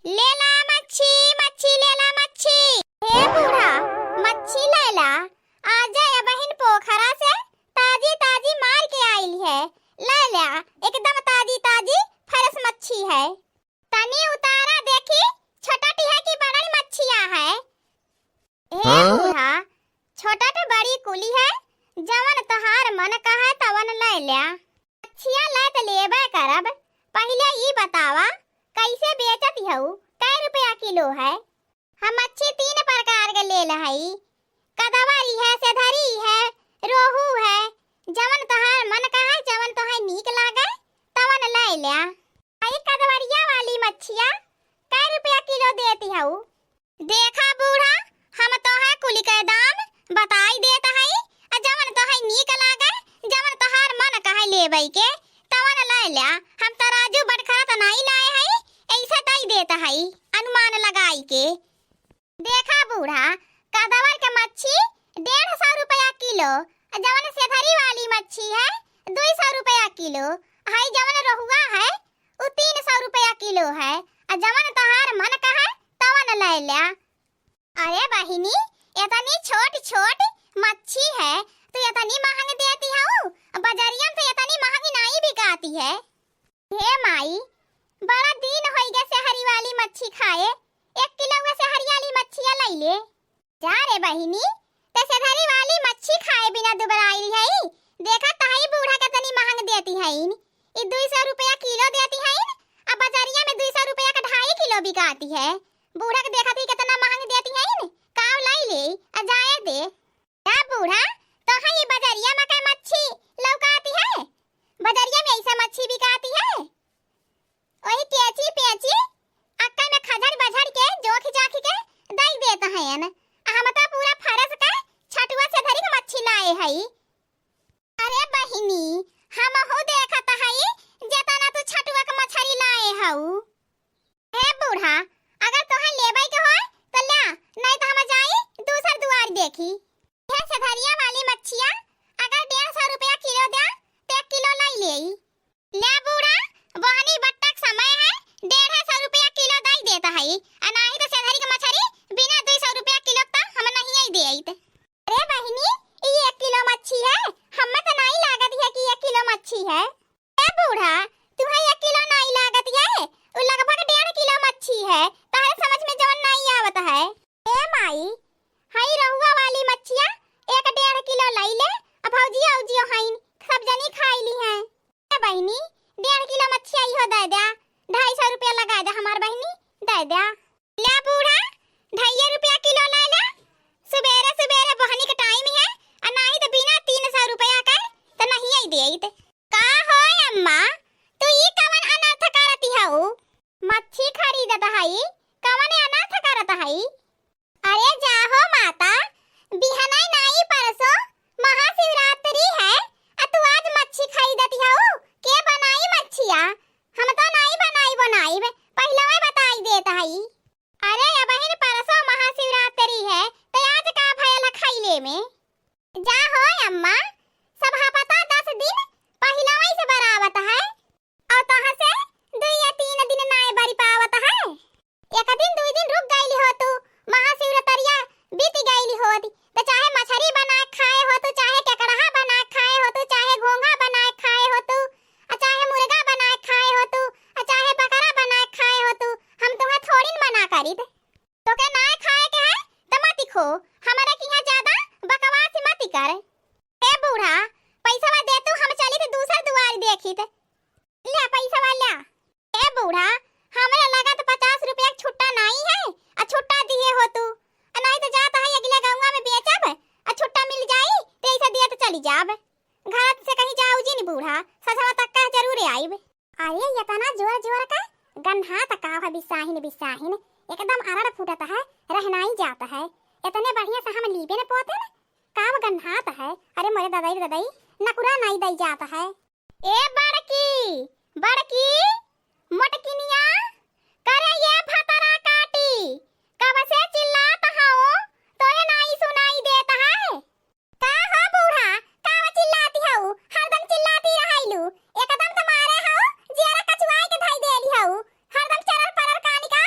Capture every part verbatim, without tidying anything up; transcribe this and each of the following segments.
ले ला मच्छी, मच्छी ले ला मच्छी। हे बूढ़ा, मच्छी ले ला, आजा ए बहिन पोखरा से, ताजी ताजी मार के आइल है, ले ला, एकदम ताजी ताजी fresh मच्छी है। तनी उतारा देखी, छोटा टिहा की बड़न मच्छिया है। हे हाँ? बूढ़ा, छोटा तो बड़ी कुली है, जवन तोहार मन कहे तवन ले ल्या। मच्छिया ले त लेबे करब, पहिले ई बतावा, कैसे बेचत हऊ, कै रुपया किलो है? हम मच्छी तीन प्रकार के लेल हई, कदवरी है, सेधरी है, रोहू है, जवन तोहार मन कहे, जवन तोहे नीक लागे, तवन ले ल्या। आई कदवरिया वाली मच्छिया कै रुपया किलो देती हऊ? देखा बूढ़ा, हम तोहे कुल के दाम बताई देत हई, आ जवन तोहे नीक लागे, जवन तोहार मन कहे लेबे के, तवन ले ल्या। हम तराजू बटखरा त नाई लाए हई, ऐसे दई देत हई, अनुमान लगाई के। देखा बूढ़ा, कदवर के मच्छी डेढ़ सौ रुपया किलो, आ जवन सेधरी वाली मच्छी है, दुई सौ रुपया किलो, हई जवन रोहुआ है, उ तीन सौ रुपया किलो है, आ जवन तोहार मन कहे, तवन ले ल्या। अरे बहिनी, इतनी छोट छोट मच्छी है, तू इतनी महंग देती हऊ? बजरिया में तो इतनी महंगी नाई बिकाती है। हे माई, बड़ा दिन होई गए सेहरी वाली मच्छी खाए, एक किलो हुआ सेहरी वाली मच्छिया लई ले। जा रे बहिनी, ते सेहरी वाली मच्छी खाए बिना दुबराइल हई, देखा तहई बूढ़ा कितनी महंग देती हईन, ई दुई सौ रुपया किलो देती हईन, आ बजरिया में दुई सौ रुपया का ढाई किलो बिकाती है। बूढ़ा के देखत ही कितना महंग देती हईन, काव लाई ले, आ जाए दे। का बूढ़ा, तोहे ई बजरिया में का मच्छी लौकाती है? बजरिया में ऐसा मच्छी बिकाती है? वही केची पेची अक्का में खजड़ बजड़ के जोख जाख के दई देत हयन। आ हम तो पूरा फरस के छटुआ से धरी के मच्छी लाए हई। अरे बहिनी, हमहू देखत हई जेतना तू छटुआ के मछरी लाए हऊ। हे बूढ़ा, अगर तोहे लेबे के होय तो ल्या, नहीं तो हम जाई दूसर दुआर देखी। हे सेधरिया वाली मच्छिया अगर डेढ़ सौ रुपया किलो द्या, तो एक किलो लई लेई। ल्या बूढ़ा, बोहनी बट्टा के समय है, डेढ़ सौ रुपया किलो दई देत हई, आ नाही तो सेधरी के मछरी बिना दुई सौ रुपया किलो त हम नहीं देइत। अरे बहिनी, ई एक किलो मच्छी है, हमें तो नहीं लागत है कि एक किलो मच्छी है। ए बूढ़ा, तुहे एक किलो नहीं लागत है, उ लगभग डेढ़ किलो मच्छी है, तहरे समझ में जवन नहीं आवत है। ए माई, हई रोहुआ वाली मच्छिया एक डेढ़ किलो लई ले, आ भौजी औजियो हईन, सब जनी खाई ली हैं। ए बहिनी, डेढ़ किलो मच्छिया इहो दे द्या, ढाई सौ रुपया लगा द्या हमार बहिनी, दे द्या। ल्या बूढ़ा, ढाइये रुपया किलो ले ल्या, सुबेरे सुबेरे बोहनी के टाइम है, आ नाही तो बिना तीन सौ रुपया के तो नहीं आई देइत। का हो अम्मा, तू ई कवन अनर्थ करती हऊ? मच्छी खरीदत हई, कवन अनर्थ करत हई? अरे जाहो माता, बिहनई नाई परसों महाशिवरात्रि है, आ तू आज मच्छी खरीदत हऊ? के बनाई मच्छिया? हम तो नाई बनाई बनाई, पहलवे बताई देत हई। अरे अबहिन परसों महाशिवरात्रि है, तो आज का भयल है खइले में? जा हो अम्मा, सब हपता दस दिन पहिलवई से बरावत है, और तहाँ से दुई या तीन दिन नाय बरी पावत है। एक दिन दुई दिन रुक गइली हो तू, महाशिवरात्रिया बीत गइली होत, तो चाहे मछरी बनाए खाए हो तू, चाहे केकड़हा बनाए खाए हो तू, चाहे घोंघा बनाए खाए हो तू, आ चाहे मुर्गा बनाए खाए हो तू, आ चाहे बकरा बनाए खाए हो तू, हम तुहे थोड़ी न मना करीत। तोके नाय खाए के है, त मत खो। हमरे किहाँ ज्यादा बकवास मत कर। ए बूढ़ा, पैसवा दे तू, हम चलित दूसर दुआर देखित। ल्या पैसवा ल्या। ए बूढ़ा, हमरे लगा त पचास रुपया के छुट्टा नाई है, आ छुट्टा दिहे हो तू। आ नाई त जात है अगले गौवा में बेचब, आ छुट्टा मिल जाई, त ऐसे दियत चली जाब। घर से कहीं जाऊ जिन बूढ़ा, सझवा तक का जरूर आइब। अरे, एतना जोर जोर का गन्हात का है बिसाहिन बिसाहिन, एकदम अरड़ फूटत है, रह नाई जात है। एतने बढ़िया से हम लीबे न पोते न, का गन्हात है। अरे मोरे ददई रे ददई, नकुरा नाई दई जात है। ए बड़की, बड़की, मोटकिनिया, करे ये भतरा काटी, कब से चिल्लात हूँ, तोरे नाई सुनाई देत है? का हो बूढ़ा, काव चिल्लाती हऊ? हरदम चिल्लाती रहैलू। एकदम त मारे हऊ, जियरा कचुआई के धई देली हऊ। हरदम चरर परर कानी का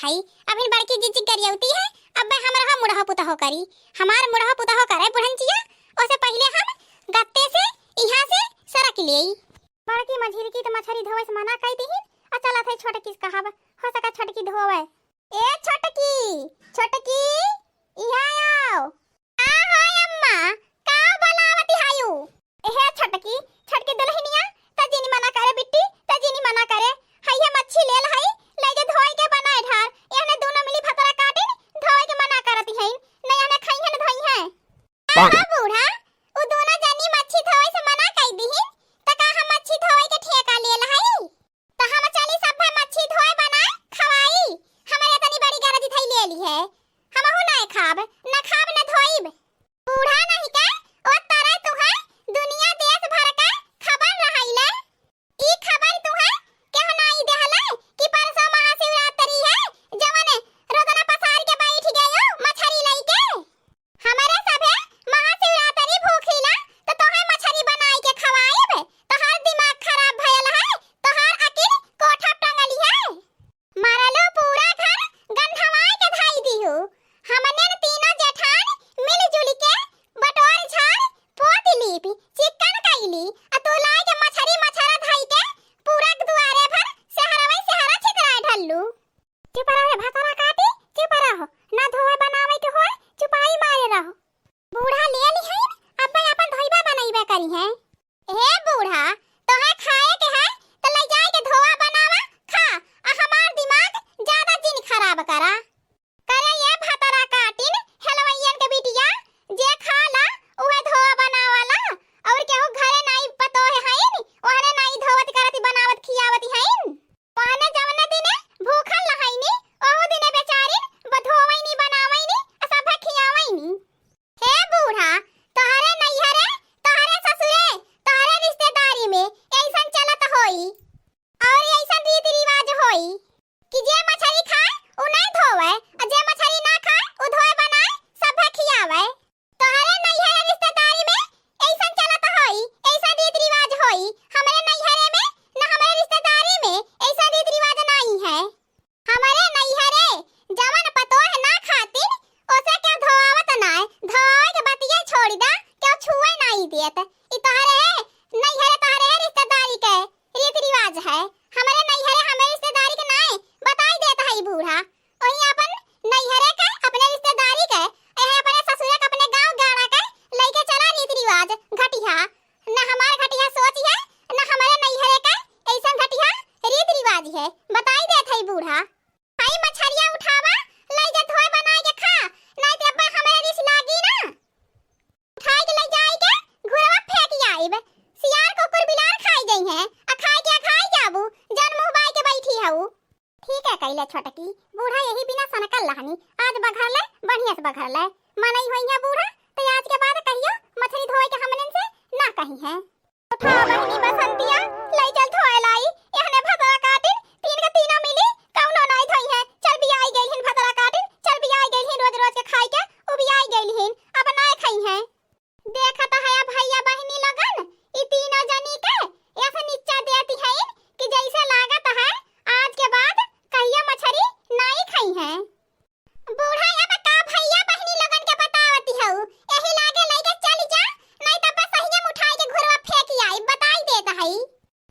आई, अभिन बड़की जिज्जी गरियौती है, अब्बे हमरहो मुड़हो पुतहो करी। हमार मुड़हो पुतहो करे बुढ़नचिया, ओसे पहिले हम गत्ते से इहाँ से सरक लेई। बड़की मझिलकी त मछरी धोवे से मना कइ दिहिन, आ चलत है छोटकी से कहब, हो सका छोटकी धोवे। ए छोटकी, छोटकी, इहाँ आओ। का हो अम्मा, का बोलावती हयू? एहे छोटकी, छोटकी दुलहिनिया, त जिनी मना करे बिट्टी, त जिनी मना करे। हइये मच्छी लेल हई, लइ जे धोई के बनाए ढार। एहने दूनो मिली भतरा काटिन, धोई के मना करती हइन। न एहने खइहन धोइहें। का हो बूढ़ा, उ दूनो जनी मच्छी धोई से मना कइ दिहिन, त का हम मच्छी धोई के ठेका लेल हई? त हम चली सभे मच्छी धोए बनाए खवाई। हमरे तनी बड़ी गरज धई लेली है, हमहू नाय खाब, न खाब न धोइब। बूढ़ा नहीं के, ओ तरे तुहे दुनिया देश भर के खबर रहइले। ई खबर तुहे केहू नाई देहले कि परसों महाशिवरात्रि है, जवन रोदना पसार के बैठ गयो मछरी लइके। हमरे सभे महाशिवरात्रि भूखिला, त तोहे मछरी बनाई के खवाइब। तोहार दिमाग खराब भयल है, तोहार अकिल कोठा टंगली है। मरलो पूरा घर गंधवाए के धाई दिहु। हमने तीनों जेठान मिलजुल के बटोर झाड़ पोत लीप चिक्कन कइली, आ तू लाए के मछरी मछरा धाई के पूरा दुआरे भर सेहरवई सेहरा छितराए ढल्लू। चुप रहो रे भतरा काटी, चुप रहो। ना धोवे बनावे के होए, चुपाई मारे रहो। बूढ़ा ले लिहइन, अब्बे अपन धोइबा बनइबे करिहें। हे बूढ़ा, तोहे खाए के है, त लइ जाए के धोवा बनावा, खा, आ हमार दिमाग ज्यादा जिन खराब करा। करे ये भतरा काटिन, हेलवइयन के बिटिया, जे खाला, उहे धोवा बनावाला, अउर केहू घरे नाई पतोह हइन, ओहरे नाई धोवत करत बनावत खियावत हइन। ओहने जवने दिने भूखल रहइनी, ओहू दिने बेचारिन ब-, धोवइनी, बनावइनी, आ सभे खियावइनी। हे बूढ़ा, तोहरे नैहरे, तोहरे ससुरे, तोहरे रिश्तेदारी में अइसन चलत होई, अउर अइसन रीति रिवाज होई कि जे मछरी खाए, उ नाई धोवे, आ जे मछरी ना खाए, उ धोए बनाए, सभे खियावे। तोहरे नैहरे रिश्तेदारी में अइसन चलत होई, अइसन रीत रिवाज होई। हमरे नैहरे में न हमरे रिश्तेदारी में अइसन रीत रिवाज नाई है। हमरे नैहरे जवन पतोह ना खातिन, ओसे केहू धोआवत नाय। धोआवे के बतिये छोड़ि दा, केहू छुए नाई देत। ई तोहरे नैहरे, तोहरे रिश्तेदारी के रीत रिवाज है। हमरे नैहरे हमरे रिश्तेदारी के नाय, बताई देत है ई बूढ़ा। ओही अपन नैहरे के, अपने रिश्तेदारी के, एहे अपने ससुरे के, अपने गाँव गाड़ा के लइके चला रीत रिवाज घटिया। न हमार घटिया सोच है, न हमरे नैहरे के अइसन घटिया रीत रिवाज है। बताई देत है बूढ़ा। हई मछरिया उठावा, लइ जा धोए बनाए के खा, नाई त अब्बा हमरे रिस लागी ना। उठाई के लइ जाई के घुरवा फेंक आइब। सियार कुकुर बिलार खाई जइहें, आ खाई के अघाई जाबू, जन मुँह बाई के बैठी हऊ। ठीक है कइले छोटकी, बूढ़ा यही बिना सनकल रहनी, आज बघर ले, बढ़िया से बघर ले। मनई होइहें बूढ़ा, त आज के बाद कहियो मछरी धोए के हमनन से ना कहिहें। उठा बहिनी बसंतिया, लइ चल धोए लाई, एहने भतरा काटिन, तीन के तीनों मिली, कउनो नाई धोइहें, चल बियाई गइलहिन भतरा काटिन, चल बियाई गइलहिन, रोज रोज के खाई के उबियाई गइलहिन, अब नाई खइहें। देखत हया भइया बहिनी लोगन, ई तीनों जनी के ऐसे निच्चा देती हइन कि जइसे लागत है आज के बाद कहियो मछरी नाई खइहें। बूढ़ा अब का भइया बहिनी लोगन के बतावती हऊ, एही लागे लइके चल जा, नाई त बस सहियम उठाई के घुरवा फेंक आई, बताई देत हई।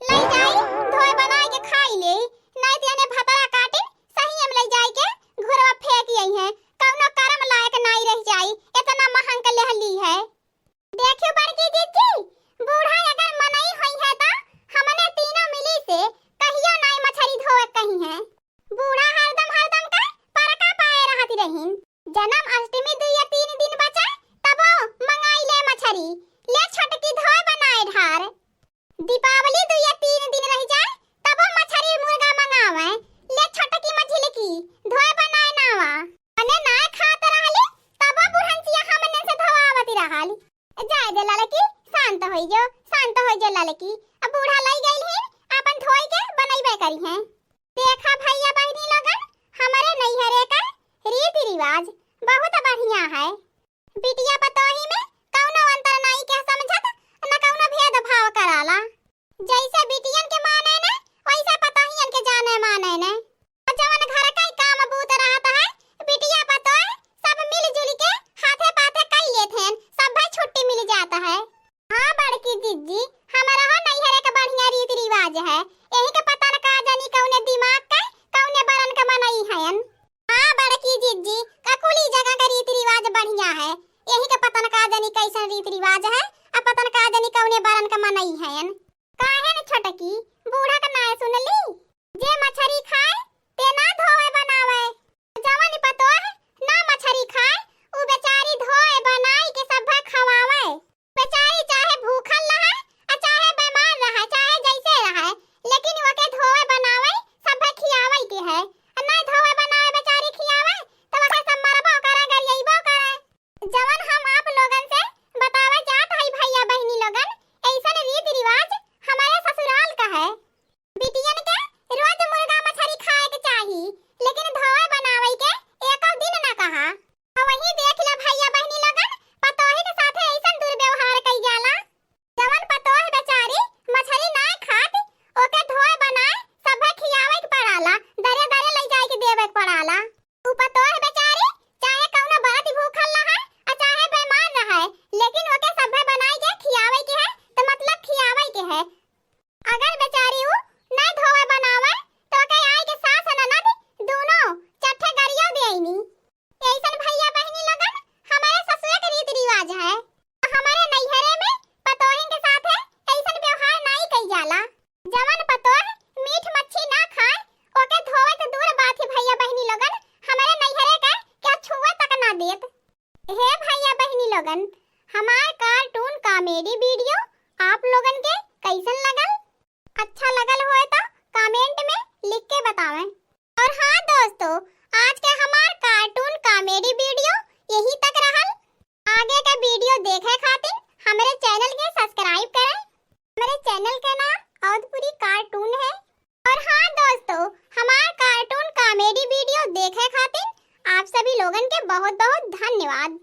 लइ जाई, धोए बनाई के खाई ले, नाई त एने भतरा काटिन, सहियम लइ जाई के घुरवा फेंक अइहें, कउनो करम लायक नाई रह जाई, एतना महंग के लेहली है। देखियो बड़की जिज्जी, बूढ़ा अगर मनई होइहें त हमने तीनों मिली से कहियो नाई मछरी धोए कहिहें। बूढ़ा हरदम हरदम का परका पाए रहत रहिन। जन्म अष्टमी दुइया तीन दिन बचे, तबो मंगाई ले मछरी, ले छोटकी धोए बनाए ढार। दीपावली दुइया तीन दिन रह जाए, तबो मछरी मुर्गा मंगावे, ले छोटकी मझिलकी धोए बनाए नावा। मने ना खात रहली, तबो बुढ़नचिया हमने से धोआवत रहली। जाए दे ललकी, शांत होई जो, शांत होई जो ललकी। अब बूढ़ा लई गइल हिन, आपन धोई के बनइबे करिहें। देखा भइया बहिनी लोगन, हमरे नैहरे का रीति रिवाज बहुत बढ़िया है। बिटिया पतोही में कउनो अंतर नाई के समझत, न कउनो भेदभाव कराला। जइसे बिटियन के माने ने, वइसे पतोहियन के जाने माने ने। जवन घर का ही काम बूत बात है। हाँ बड़की जिज्जी, हमरहू नैहरे क बढ़िया रीति रिवाज है। एही क पता न का जानी कउने दिमाग क, कउने बरन क मनई हयन। हाँ बड़की जिज्जी, ककुली जगह क रीति रिवाज बढ़िया है। एही क पता न का जानी कइसन रीति रिवाज है, आ पता न का जानी कउने बरन क मनई हयन। काहे न छोटकी, बूढ़ा क नाय सुनली? जे मछरी खाए, ते ना धोवे बनावे। जवन पतोह ना मछरी खाए, उ बेचारी धोए बनाई के सभे खवावे। बेचारी चाहे भूखल रहे, आ चाहे बीमार रहे, चाहे जैसे रहे, लेकिन ओके धोवे बनावे सभे खियावे के है। आ ना धोवे बनावे बेचारी खियावे, तो ओके सब मरबो करे, गरियइबो करे। जवन हम आप लोगन से बतावे जात हई भइया बहिनी लोगन, अइसन रीति रिवाज हमरे ससुराल क है। बिटियन के रोज मुर्गा मछरी खाए के चाही, लेकिन धोवे बनावे के एको दिन ना कहा। आ वही देख ले भइया बहिनी लोगन, पतोही के साथे अइसन दुर्व्यवहार कई जाला। जवन पतोह बेचारी मछरी नाय खात, ओके धोए बनाए सभे खियावे के पड़ाला, दरे दरे लई जाए के देवे के पड़ाला। उ पतोह बेचारी चाहे कउनो बरत भूखल रहे, आ चाहे बीमार रहे, लेकिन ओके सभे बनाई के खियावे के है, तो मतलब खियावे के है। अगर बेचारी उ नाय धोवे बनावे, तो ओके आए के सास ननद दूनो चट्ठे गरियो देइनी। अइसन भइया बहिनी लोगन, हमरे ससुरे के रीति रिवाज है। हमरे नैहरे में पतोहिन के साथे अइसन व्यवहार नाई कइल जाला। जवन पतोह मीठ मच्छी ना खाए, ओके धोवे त दूर बात ही भइया बहिनी लोगन, हमरे नैहरे के केहू छुए तक ना देत। हे भइया बहिनी लोगन, हमार cartoon comedy video आप लोगन के कइसन लगल? अच्छा लगल होए तो comment में लिख के बतावें। और हाँ दोस्तों, आज के हमार cartoon comedy video यहीं तक रहल। आगे के video देखे खातिर हमरे channel के subscribe करें। हमरे channel के नाम अवधपुरी cartoon है। और हाँ दोस्तों, हमार cartoon comedy video देखे खातिर आप सभी लोगन के बहुत बहुत धन्यवाद।